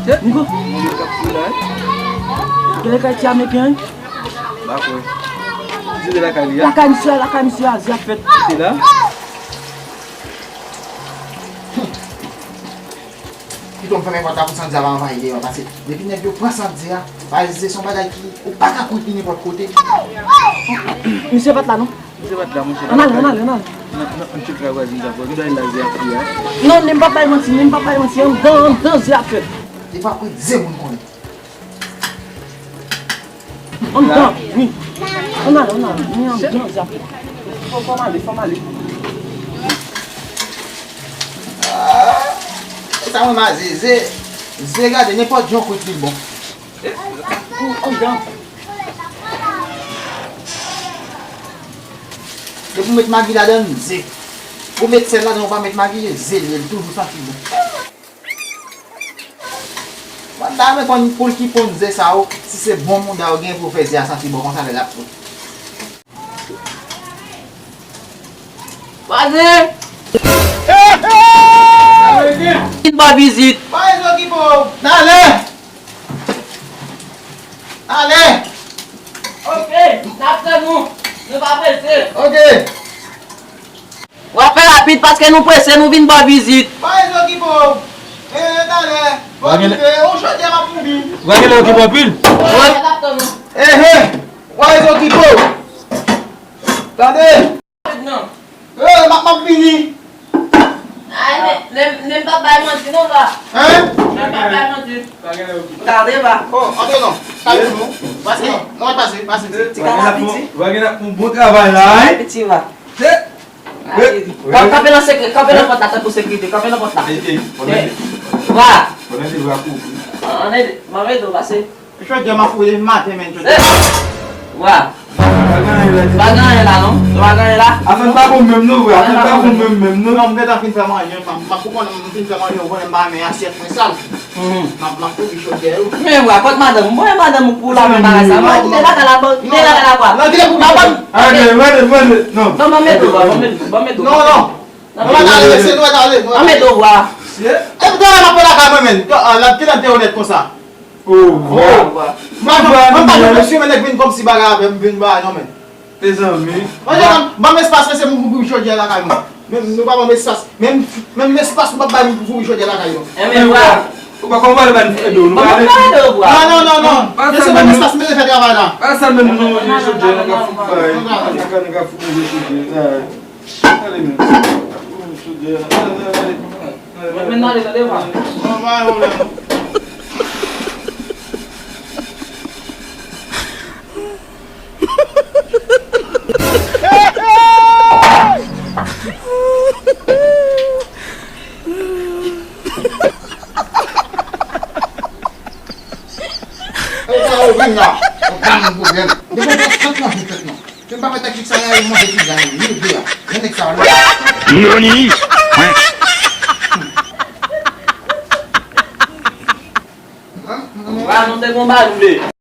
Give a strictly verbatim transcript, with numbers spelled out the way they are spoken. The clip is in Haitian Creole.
Niko. Moun yo k ap fouye la, wi. Gade kay ti ame pyan, wi. M pa kwè. Di se lakay li a. Lakay misye a, lakay misye a, zi ap fèt. Se la? Pito m fèmen pòt la pou Sandya pa anvayi deyò, paske depi nèg yo pran Sandya, pa ezize, se yon bagay ki ou pa ka kouri nenpòt kote. Misye pa t la, non? Misye pa t la, monchè. Ann ale, ann ale, ann ale. Nan, nan, nan, chèf la vwazin sa, bò, ki dwa la zi ap fèt a? Non, men m p ap bay manti, men m p ap bay manti, anndan, anndan zi ap fèt. Li pa kwè ze moun konnen. Anndan, wi. Ann ale, ann ale, men anndan zi ap fèt. Fò, fò m ale, fò m ale. Ah, e sa mwen ma ze, ze, ze gade, nenpòt jan w kwit li bon. Ou, ou jan. Depi w met magi ladan l, ze. Ou met sèl ladan, ou pa met magi, ze li ye, li toujou santi bon. Mwen ta renmen konn pou l ki ponn ze sa yo, si se bon mouda yo gen pou fè ze a santi bon konsa lè l ap frit. Vwazin! Vin ba vizit. Pa rezo ki bon. N ale. Ale. Ok, n ap tann ou. Nou pa prese. Ok. W ap fè rapid paske nou prese, nou vin ba vizit. Pa rezo ki bon. E, e, talè. Bon, rive. Ou chòt yè m ap foubi. W a gen lè okipe anpil. Wi, n ap tann ou. Ehe. Why is okipo? Tande. Rapid non. Eh, m ap, m ap vini. Ay, men, men, men m p ap bay manti non, va. Hein? Men m p ap bay manti. Tande, va. Oh, antre non. Kay pou nou. Pase non. Non, pase, pase. Ti kanal piti. Va gen ap fè yon bon travay la, hein? Piti, va. Kanpe nan sekre, kanpe nan pòt la, tankou sekirite, kanpe nan pòt la. Ey, ey, fò n ede. Va. Fò n ede, va kouvri. Ann ede, m ap ede w pase. Jodi a m ap fouye maten, men, jodi a. Wa. Pa gen anyen la, non? Pa gen anyen la? Afè n pa bon menm, non, vre. Afè n pa bon menm, menm, non. Non, m gentan fin fè manje, m ap, m ap, ou konnen m fin fè manje, ou konnen m pa renmen asyèt mwen sal. M ap, m ap fouye chodyè yo. Men, wa, kot madanm? Mwen, madanm ou pou la, men bagay sa. Mwen, kite lakay la, kite lakay la, wa. Non, kite pou mwen. Mwen, mwen, mwen, non. Non, mwen, mwen, mwen, mwen. Non, non. Non, mwen, ale, se nou, ale, nou, ale. Mwen, mwen, wa. E, m te wè m ap pran lakay mwen, men. L ap, ki lè m te onèt konsa? Oh, wa. Mwen, mwen, mwen pa janm mesye, men nèg vin kòmsi bagay avè m, vin bagay non, men. Mezanmi. Mwen, ban m espas, mesye, m pou, pou chodyè lakay mwen. Men nou pa ban m espas. Menm, menm espas nou pa bay m pou, pou chodyè lakay mwen. Enben, wa. Ou pa konprann, ban nou ede w, nou pa ede w, wa. Non, non, non, non. Mesye, ban m espas, mesye, fè travay la. Pa sa menm nou, chodyè, nou ka fout bay. Nou ka, nou ka fout move chodyè. Ale, men. Ou, chodyè. Ale, ale, ale. Men, men, ale, tande, va. Non, pa gen pwoblèm. Ou pa ou vin la. Ou pa gen pwoblèm. Depi ou fèt nan, ou fèt nan. Ke m pa fè taktik sa la, yo manje pizza yo, yo de a. Yon nèg sa la. Noni? Wa, nou te gon balou de.